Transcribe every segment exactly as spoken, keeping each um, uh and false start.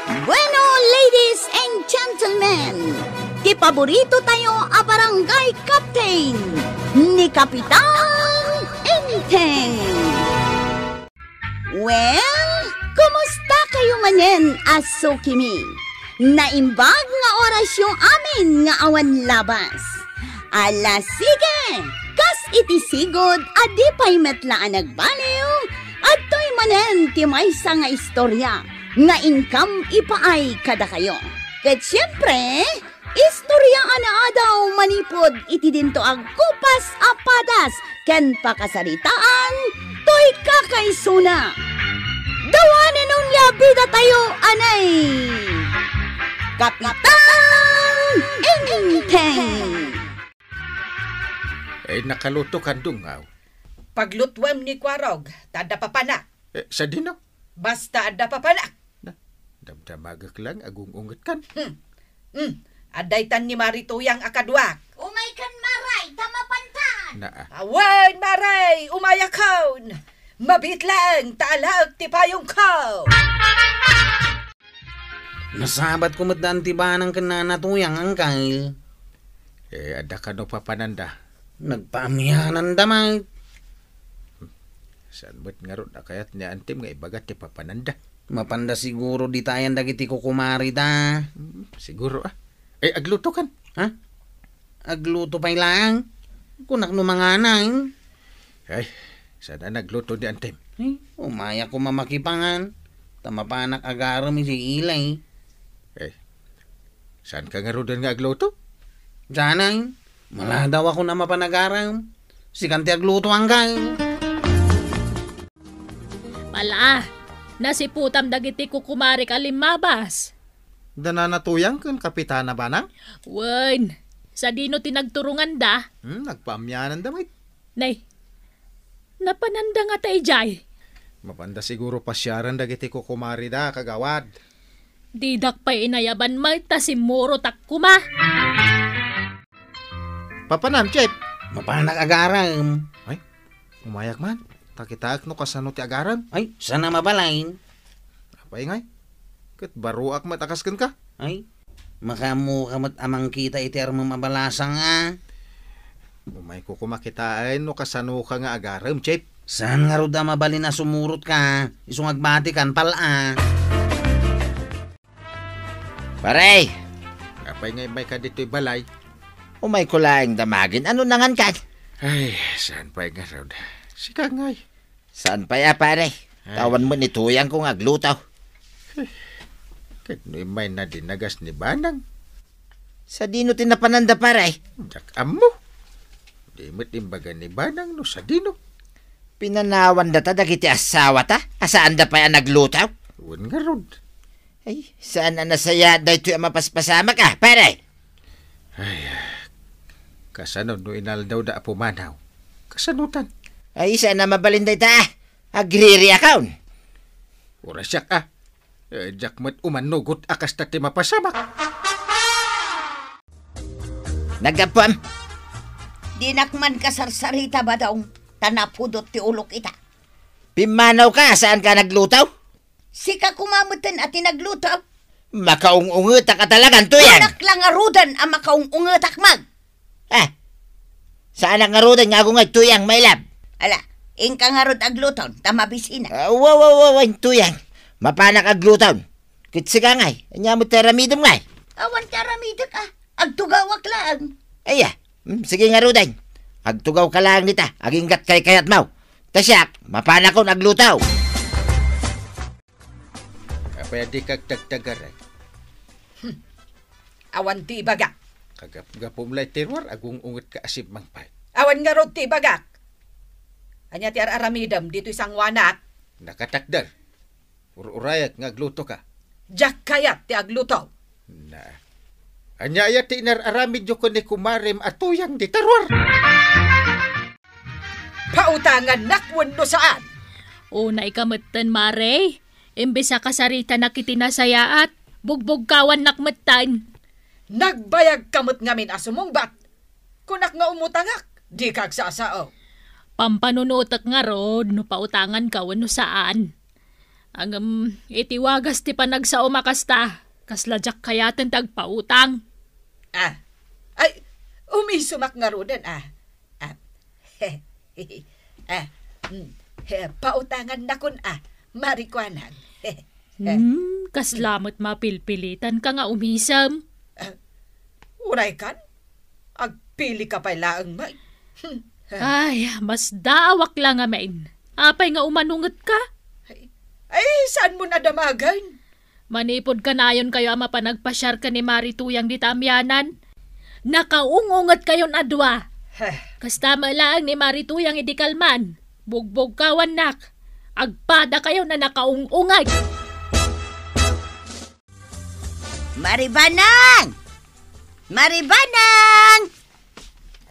Bueno, ladies and gentlemen, ti paborito tayo a barangay captain, ni Kapitan Enteng. Well, kumusta kayo manen a sukimi? Naimbag nga orasyo amin nga awan labas. Ala, sige! Kas iti sigud a di pay met la a nagbaliw, adtoy manen ti maysa nga istorya nga inkam ipaay kadakayo. Ket siempre, istorya a naadaw manipud iti dinto agkupas a padas ken pakasaritaan toy kakaisuna. Dawanen onia bidatayo, anay! Kapitan Enteng! Eh, nakaluto kan dungaw. Paglutuem ni Kuarog, ta adda papanak. Eh, sadino? Basta adda papanak. Na, damdamagek lang, agung-unget kan. Hmm. Hmm. Adda itan ni Mari Tuyang a kaduak. Umay kan Maray, ta mapantan. Na, ah. Awan, Maray, umayakon. Mabit lang, ta alaek ti payongko. Nasabatko met daan ti banang ken Nana Tuyang, Angkel. Eh, adda kano papananda? Nagpaamiananda met. Saan met ngarud a kayat ni Antim nga ibaga ti papananda? Mapanda siguro ditayan dagiti kukumarida. Hmm, siguro, ah. Eh, agluto kan? Ha? Agluto pay laeng? Kunak no manganay. Ay, saan a nagluto ni Antim? Ay, umaya ko mamakipangan. Ta mapanak agarem iti ilay. Eh, saan ka ngaruden nga agluto? Janay, maladaw ako na mapan agarem. Sikan ti agluto, Angkel. Pala, nasiputam dagiti kukumarik a limmabas. Da Nana Tuyang ken Kapitana Banang? Wen, sadino ti nagturonganda? Hmm, nagpaamiananda met. Nay, napananda ngata idiay? Mapanda siguro pasiaran dagiti kukumarida, kagawad. Didak pay inayaban met ta simmurotak koma. Papanam, Chef? Mapanak agarem. Ay, umayak man. Ta kitaek no kasano ti agarem. Ay, saan a mabalin. Apay ngay? Ket baruak met a kas kenka. Ay, makaammoka met a mangkita iti armem a balasang a. Umayko koma kitaen no kasanoka nga agarem, Chef. Saan ngarud a mabalin a sumurotka, isu nga agbatikan, pal-a. Pare! Apay nga immayka ditoy balay? Umayko laeng damagin. Ano nangan kan? Ay, saan pay ngarud? Sika ngay. Saan pay a, pare? Ay. Tawan mo ni Tuyang ko nga agluto. Eh, ket no immay na dinagas ni Banang? Sadino ti napananda, pare? Diak ammo. Di met imbaga ni Banang no sadino. Pinanawan data dagiti asawata, a saanda pay a nagluto? Wen ngarud. Ay, saan a nasayaat daytoy a mapaspasamak, a, pare? Ay, ah, kasano no inaldawda a pumanaw? Kasanotan? Ay, saan a mabalin dayta, a. Agririakon. Ura siak, a. Eh, diak met umanugot a kasta ti mapasamak. Naggapuam. Dinak man kasarsarita, Badong, ta napudot ti ulok ita. Pimmanawka, saanka nagluto? Sika koma metten a ti nagluto. Makaung-ungetak a talagan, Tuyang. Kunak la ngaruden a makaung-ungetak met. Ah, saanak ngaruden nga agungay, Tuyang, my love. Ala, inka ngarud agluton, ta mabisinak. Ah, wa, wa, wa, wa, Tuyang. Mapanak agluton. Ket sika ngay, ania met ti aramidem ngay? Awan ti aramidek, a. Agtugawak laeng. Aya, hmm, sige ngaruden. Agtugawka laeng dita, aginggat kaykayatmo. Ta siak, mapanakon agluto. Apay a dika agtagtagar, eh? Hmm. Awan ti ibagak. Kagapgapum la iti ruar, agung-ungetka a simmangpay. Awan ngarud ti ibagak. Ania ti ar-aramidem ditoy sangoanak? Nakatakder. Ur-urayak nga aglutoka. Diak kayat ti agluto. Na. Ania aya ti inar-aramidyo ken ni kumarem a Tuyang dita ruar? Pautangannak wenno saan? Unayka metten, Mare. Imbes a kasaritanak iti nasayaat, bugbugkawannak metten. Nagbayagka met ngamin a sumungbat. Kunak nga umutangak, dika agsasao. Pampanunotek ngarud no pautanganka wenno saan. Ngem, iti wagas ti panagsaom a kasta, kasla diak kayaten ti agpautang. Ah, ay, umisumak ngaruden, ah. Ah, ah, mm, eh, pautangannakon, ah, marikuanang. Hmm, kasla met mapilpilitanka nga umisem. Ah, uray kan? Agpilika pay laeng, may. Hmm. Ay, masdaawak la ngamin. Apay nga umanungetka? Ay, ay, saan mo nadamagan? Manipud kanayonkayo a mapan agpasiar ken ni Mari Tuyang dita amianan, nakaung-ungetkayon a dua. Heh. Kasta met laeng ni Mari Tuyang idi kalman, bugbugkawannak. Agpadakayon a nakaung-unget. Maribanang! Maribanang!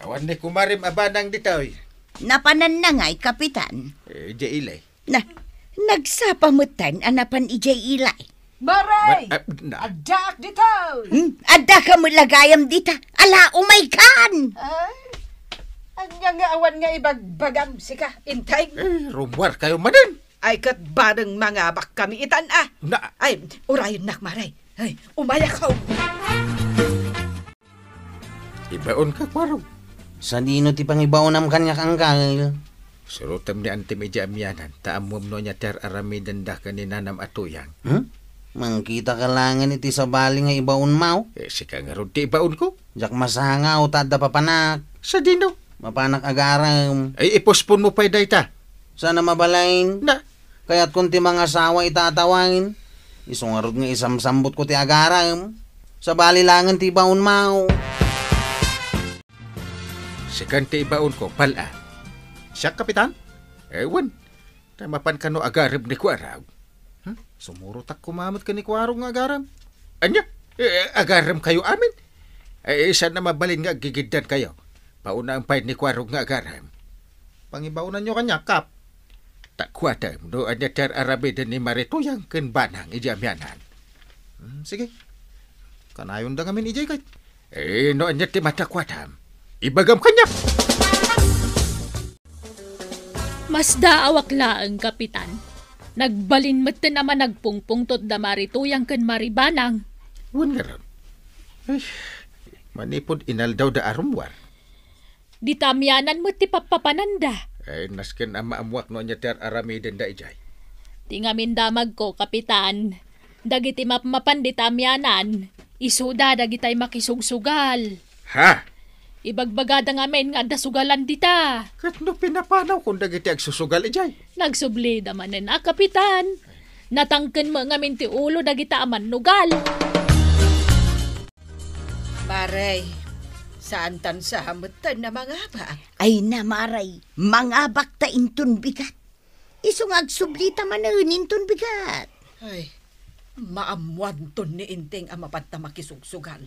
Awan ni kumarem a banang ditoy. Napananna ngay, Kapitan? Eh, di ilay. Na, nagsapa metten a napan idiay ilay. Maray! Ma-, ah, na- Addaak ditoy! Hmm? Adda ka met la gayam dita. Ala, umaykan! Ay, ania nga awan nga ibagbagam sika, Inteng? Eh, rummuarkayo manen. Ay, ket bareng mangabakkami itan, ah. Na- Ay, urayennak, Maray. Ay, umayak, ho. Ibaonka, Kuarog. Sadino ti pangibaonam kaniak, Angkel? Surotem ni Antim idiay amianan, ta ammoam no ania ti ar-aramidenda ken ni Nanam a Tuyang. Hmm? Mangkitaka laengen iti sabali nga ibaonmo? Eh, sika ngarud ti ibaonko. Diak masangaw ta adda papanak. Sadino? Mapanak agarem. Ay, ipospon mo pay dayta. Saan a mabalin? Na, Kayatkon ti mangasawa ita a tawaen. Isu ngarud nga isamsambutko ti agarem. Sabali laengen ti ibaonmo. Sikan ti ibaonko, pal-a. Siak, Kapitan? Ewan. Ta mapan kano agarem ni Kuarog. Hmm? Sumurotak koma met ken ni Kuarog nga agarem. Ania? Eh, agaremkayo amin? Eh, saan a mabalin nga aggigiddankayo? Paunaan pay ni Kuarog nga agarem. Pangibaonanyo kaniak, Kap. Ta kuatem no ania ti ar-aramiden ni Mari Tuyang ken Banang idiay amianan. Hmm, sige. Kanayonda ngamin idiay ket. Eh, no ania ti mata kuatem, ibagam kaniak. Masdaawak laeng, Kapitan. Nagbalin metten a managpungpungtot da Mari Tuyang ken Mari Banang. Wen ngarud. Ay, manipud inaldawda a rummuar. Dita amianan met ti pappapananda. Ay, nasken a maammuak no ania ti ar-aramidenda idiay. Ti ngamin damagko, Kapitan, dagiti mapmapan dita amianan, isuda dagitay makisugsugal. Ha? Ibagbagada ngamin nga adda sugalan dita. Ket no pinapanawkon dagiti agsusugal idiay? Nagsublida manen a, Kapitan. Natangken met ngamin ti ulo dagita a mannugal. Maray, saantan sa metten a mangabak. Ay na, Maray, mangabakta inton bigat. Isu nga agsublita manen inton bigat. Ay, maammuanton ni Inteng a mapadta makisugsugal.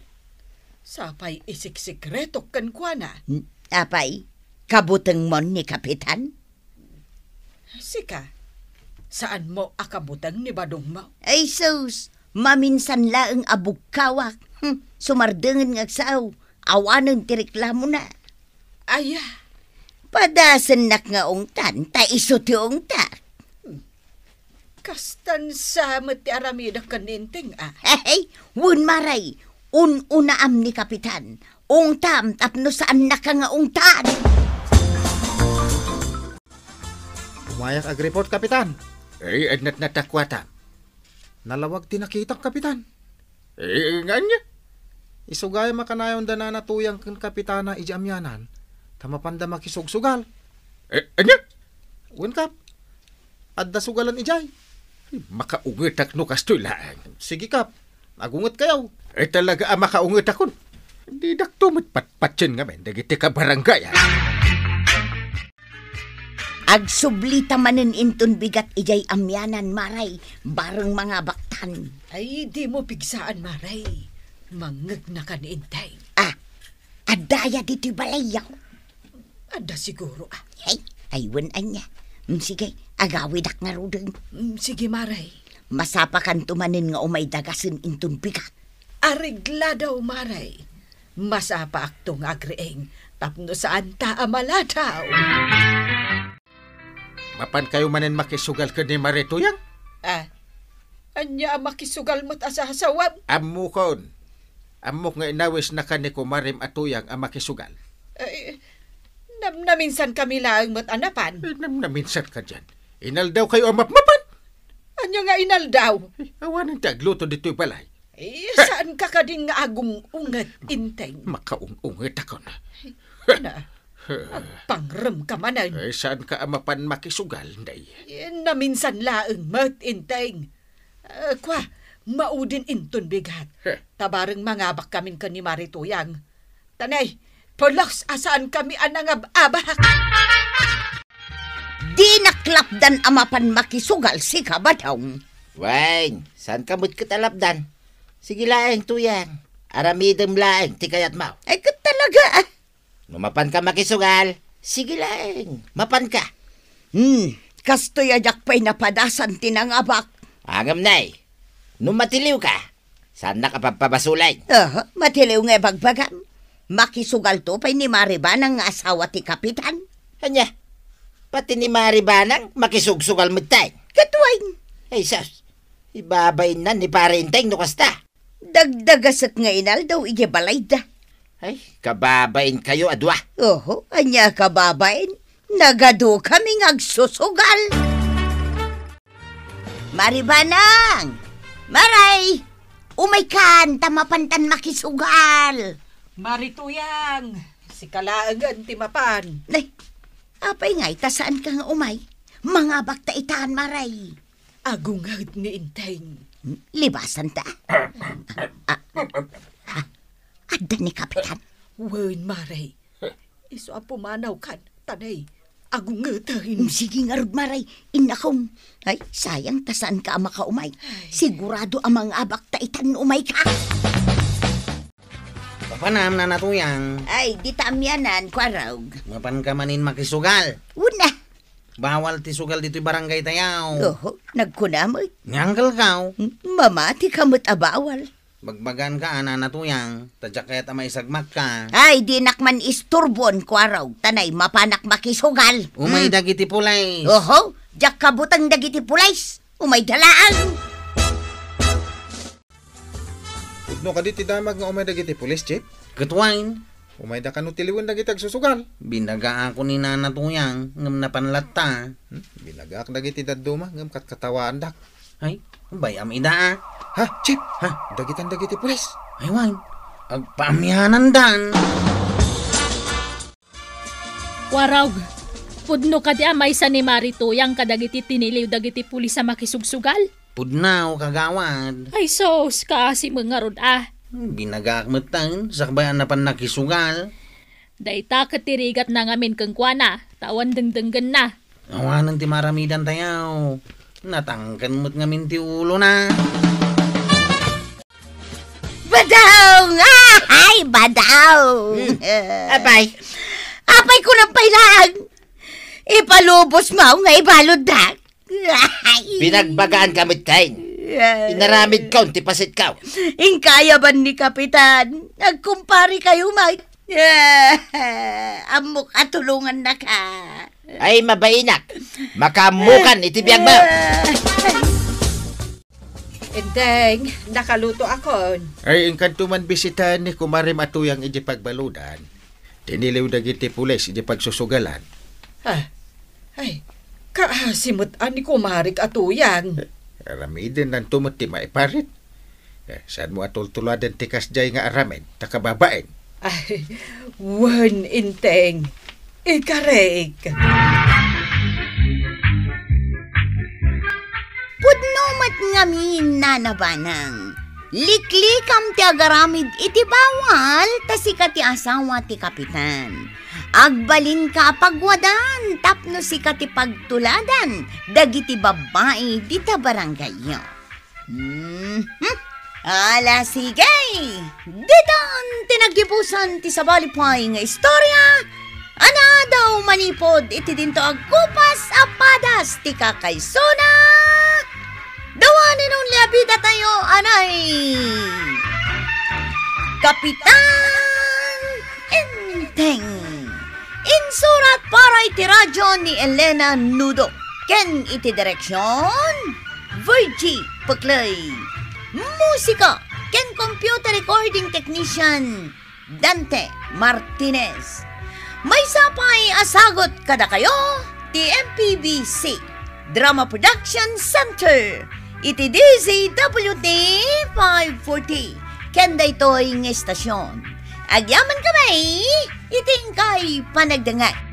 Sapay isiksikretok kenkuana. N-, apay, kabutengmon ni Kapitan? Sika, saanmo a kabuteng ni badongmo? Ay sus, maminsan laeng a bugkawak. Hmm, sumardengen nga agsao, awanen ti reklamona. Aya. Padasennak nga ungtan, ta isu ti ungtak. Hmm. Kastan sa met ti aramidek ken ni Inteng, a? Hey, wen, Maray, un-unaam ni Kapitan. Ungtam tapno saannaka nga ungtan. Umayak agreport, Kapitan. Ay, adnatnatakwata. Nalawag ti nakitak, Kapitan. Eh, nga ania? Isu gayam a kanayon da Nana Tuyang ken Kapitana idiay amianan, ta mapanda makisugsugal. Eh, ania? Wen, Kap. Adda sugalan idiay. Makaungetak no kastoy laeng. Sige, Kap. Agungetkayo. Eh, talaga a makaungetakon. Didakto met patpatien ngamin dagiti kabarangayan. Agsublita manen inton bigat idiay amianan, Maray, bareng mangabaktan. Ay, dimo pigsaan, Maray. Mangngegnakan intay. Ah, adda aya ditoy balayyo? Adda siguro, ah. Ay, ay, wen ania. Mm, sige, agawidak ngaruden. Mm, sige, Maray. Masapakanto manen nga umay dagasen inton bigat. Areglado, Maray. Masapaakto nga agriing tapno saanta a maladaw. Mapankayo manen makisugal ken ni Mari Tuyang? Ah, ania a makisugal met a sasawam? Ammokon. Ammok nga inawisnaka ni kumarem a Tuyang a makisugal. Ay, namnaminsankami laeng met a napan. Ay, namnaminsan ka diyan. Inaldawkayo a mapmapan. Ania nga inaldaw? Ay, awanen ti agluto ditoy balay. Eh, saanka kadin nga agung-unget, Inteng? Makaung-ungetakon. Na, agpangrem ka manen. Eh, saanka a mapan makisugal, Nay? Eh, naminsan laeng met, Inteng. Eh, kua, maudin inton bigat. Heh. Ta bareng mangabakkamin ken ni Mari Tuyang. Tanay, pulos a saankami a nangab-abak. Dinak lapdan a mapan makisugal, sika, Badong. Wen, saanka met ket a lapdan? Sige laeng, Tuyang. Aramidem laeng ti kayatmo. Ay, ket talaga, ah. No mapanka makisugal, sige laeng, mapanka. Hmm, kastoy a diak pay napadasan ti nangabak. Ngem, Nay, no matiliwka, saannak a pabpabasolen. Aha, matiliw nga ibagbagam. Makisugalto pay ni Mari Banang nga asawa ti kapitan. Ania? Pati ni Mari Banang makisugsugal metten? Ket wen. Ay, sus. Ibabainna ni Pare Inteng no kasta. Dagdagasek nga inaldaw idiay balayda. Ay, kababainkayo a dua. Oho, ania kababain? Nagadukami nga agsusugal. Mari Banang! Maray! Umaykan, ta mapantan makisugal. Mari Tuyang, sika laengen ti mapan. Nay, apay ngay ta saanka nga umay? Mangabakta itan, Maray. Agunget ni Inteng. Hmm, libasan ta. Ah, ah, adda ni Kapitan. Wen, Mare. Isu a pumanawkan, tanay. Agungeten. Hmm, sige ngarud, Mare. Innakom. Ay, sayang ta saanka a makaumay. Ay. Sigurado a mangabakta itan no umayka. Mapanam, Nana Tuyang. Ay, dita amianan, Kuarog. Mapanka manin makisugal. Una. Bawal ti sugal ditoy barangay tayo. Oho, nagkuna met. Ni Uncle Kao. Hmm, mamatika met a bawal. Bagbaganka, a, Nana Tuyang, ta diak kayat a maisagmakka. Ay, dinak man isturbon, Kuarog, tanay mapanak makisugal. Umay Hmm. dagiti pulis. Oho, diak kabuteng dagiti pulis. Umayda laeng. Pudno kadi ti damag nga umay dagiti pulis, Chief? Ket wen. Umayda kano tiliwen dagiti agsusugal? Binagaak ni Nana Tuyang, ngem napan latta. Hmm? Binagaak dagiti dadduma, ngem katkatawaandak. Ay, bayam ida, a. Ha, Chief? Ha? Dagitan dagiti pulis. Ay, wen. Agpaamianandan. Warog, pudno kadi a maysa ni Mari Tuyang kadagiti tiniliw dagiti pulis a makisugsugal? Pudno, kagawad. Ay sus, kaasi met ngarud a. Binagak metten, sakbay a napan nakisugal. Dayta ket ti rigatna ngamin kenkuana, ta awan dengdenggenna. Awanen ti maaramidan tayo. Natangken met ngamin ti ulona. Badong! Ah, ay, Badong! Hmm. Apay? Apay, kunam pay laeng. Ipalubos mo nga ibaluddak. Ay. Pinagbagaan ka met, Cain. Ay. Inaramid ka, ti pasit ka. Inkayaban ni Kapitan. Nagkumpari kayo, Mike. Ammok a tulongannaka. Ay, mabainak. Makaammokan iti biagmo. Ay. Enteng, nakalutoakon. Ay, inkanto man bisitaan ni kumarem a Tuyang iti pagbaludan. Tiniliw dagiti pulis iti pagsusugalan. Ah, ay, kaasi met a ni kumarek a Tuyang. Eh, aramidennanto met ti maiparit. Eh, saanmo a tultuladen ti kasdiay nga aramid, ta kababain. Ay, wen, Enteng. Ikarek. Pudno met ngamin, Nana Banang. Liklikam ti agaramid iti bawal, ta sika ti asawa ti kapitan. Agbalinka a pagwadan tapno sika ti pagtuladan dagiti babbai dita barangayyo. Mhm. Ala, sige. Ditan ti naggibusan ti sabali pay nga istorya. Anadaw manipud iti dinto agkupas a padas ti kakaysona. The one and only a bida tayo, anay Kapitan Enteng. Insurat para iti radyo ni Elena Nudo. Ken iti direksyon, V. Virgie Puclay. Musika ken computer recording technician, Dante Martinez. Maysa pay a sagut kadakayo ti M P B C Drama Production Center iti D Z W T five forty ken daytoy nga estasion. Agyaman kami iti inkay panagdengngeg.